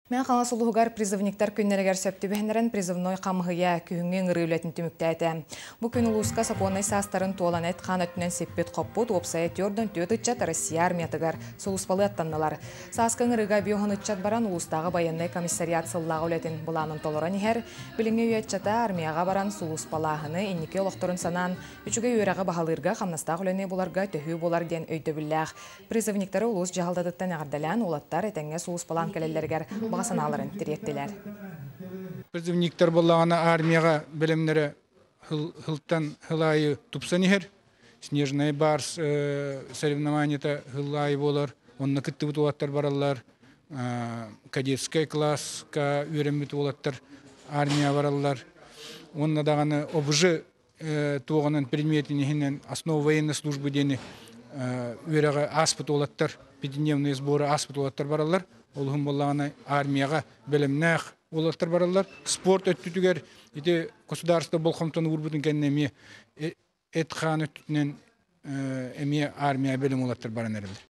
Мэҥэ Хаҥалас улууһугар призывниктар күннэригэр сөп түбэһиннэрэн призывной хамыыһыйа күһүҥҥү ыҥырыы үлэтин түмүктээтэ. Бу күн улууска сокуоннай саастарын туолан эт-хаан өттүнэн сиппит-хоппут уопсайа 44 ыччат Россия армиятыгар сулууспалыы аттаннылар. Сааскы ыҥырыыга биоһун ыччат баран улуустааҕы байыаннай комиссариат сыллааҕы үлэтин былаанын толорон иһэр. Билиҥҥи үйэ ыччата армияҕа баран сулууспалааһыны, инники олохторун санаан, үчүгэй үөрэҕи баһылыырга, хамнастаах үлэни буларга төһүү буолар диэн өйдөбүллээх. Призывниктары улуус дьаһалтатыттан эҕэрдэлээн уолаттар этэҥҥэ сулууспалаан кэлэллэригэр баҕа санааларын тириэртилэр. Призывниктар буоллаҕына армияҕа бэлэмнэрэ сылтан сыл аайы тупсан иһэр. Снежный барс соревнованиета сыл аайы буолар. Онно кыттыбыт уолаттар бараллар. Кадетскай класска үөрэммит уолаттар армия бараллар. Уонна даҕаны ОБЖ туоҕунан предметин иһинэн основа военной службы диэни үөрэҕи ааспыт уолаттар, пятидневные сборы ааспыт уолаттар бараллар. Ол иһин буоллаҕына армияҕа бэлэмнээх уолаттар бараллар. Спорт өттүтүгэр ити государство болҕомтону уурбутун кэннэ эмиэ эт-хаан өттүнэн эмиэ армия бэлэм уолаттар баран эрэллэр.